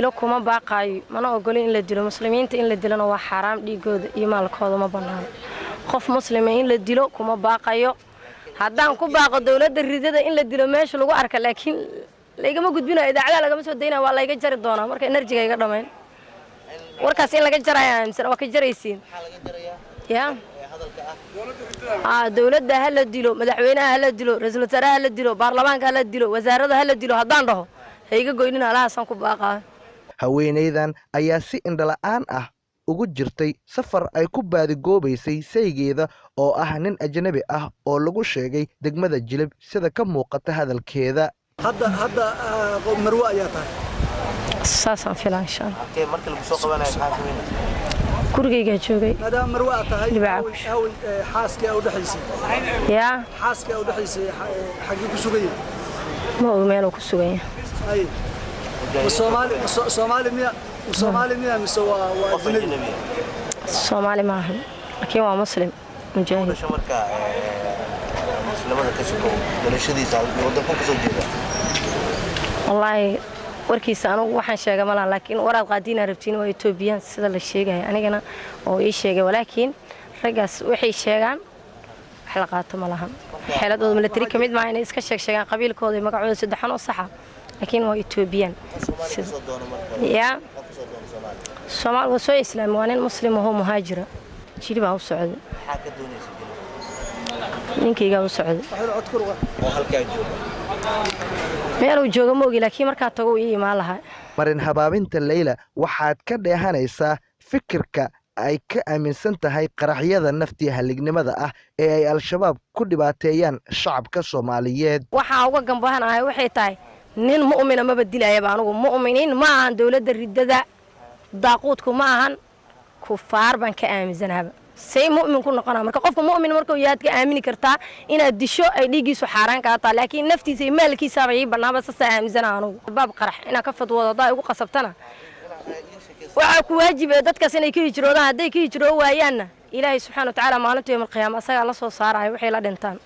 Dilo kuma baaqaayo, mana ogolin in la dilo. Muslimiinta in la dilona waa xaaraam, dhiigooda iyo maalkooda ma bannaano. Qof muslima in la dilo kuma baaqayo. Haddaan ku baaqo dowladda ridada in la dilo meesha lagu arka, laakiin laygama gudbinayo, idaacadaha lagama soo daynaya, waa layga jari doonaa. Marka energy-ga iga dhamayn warkaas in laga jaraya aaminsan, waa ka jaraysiin ya. Dowladda ha la dilo, madaxweynaha ha la dilo, ra-iisul wasaaraha ha la dilo, baarlamaanka ha la dilo, wasaarada ha la dilo. Haddaan dhaho ha iga goynin, alahaasaan ku baaqaa. Haweenaydan ayaa si indhala-aan ah ugu jirtay safar ay ku baadigoobaysay saygeeda oo ah nin ajnabi ah oo lagu sheegay degmada Jilib, sida ka muuqata hadalkeeda. Hadda marwe ayaa tahay? Saasaan filaa, insha Allah. Gurigaygaa joogay. Maadaama marwe aad tahay, Dibaaca. Awey xaaskii aa u dhexaysay? Yaa? Xaaskii aa u dhexaysay xaggee ku sugan yahay? Ma og meeluu ku sugan yahay. Haye, ma Soomaali, Soomaali miya, ma Soomaali miya mise waa ajnabi? Soomaali maahan, laakiin waa Muslim mujaahid. Marka muslimada ka shaqo dhalashadiisa wadanku kasoo jeeda? Wallaahi warkiisa anugu waxaan sheega malaha, laakiin waraad qaadiinaa rabtiin, waa Etoobiyaan sida la sheegaya anigana oo ii sheegay. Walaakiin raggaas waxay sheegaan wax la qaato ma lahan. Xeeladooda milatari ka mid maaha inay iska sheeg sheegaan qabiilkooda iyo magacooda saddexan oo saxa, laakiin waa Etoobiyaan. Yaa Soomaal waa soo islaami, waa nin Muslim ahoo muhaajira. Jilibaa u socday. Maxaa ka doonaysa Jilib? Ninkaygaa u socday. Waxayna cod kor uga Oo halkaa jooga? Meeluu jooga ma ogi, laakiin markaa tago uu ii imaan lahaa. Marin habaabinta Leyla waxaad ka dheehanaysaa fikirka ay ka aaminsan tahay qaraxyada naftii halignimada ah ee ay Al-Shabaab ku dhibaateeyaan shacabka Soomaaliyeed. Waxaan uga gambahanahay waxay tahay nin mu'mina maba dilayaba anugu. Mu'miniin ma ahan dowladda riddada, daaquudku ma ahan, kufaar baan ka aaminsanaaba. Say mu'min ku noqonaa? Marka qofka mu'min markuu yaad ka aamini kartaa inaad disho ay dhiiggiisu xaaraan kaa tahay, laakiin naftiisa iyo maalkiisaaba ii bannaanba. Saasaa aaminsana anugu. Baab qarax inaad ka fadwoodo haddaa igu qasabtana, waxaa ku waajib ee dadkaas inay ka hijroodaan. Hadday ka hijroo waayaanna, Ilaahay subxaana wa tacaala maalinta yowm alqiyaama asagaa la soo saaraya waxay la dhintaan.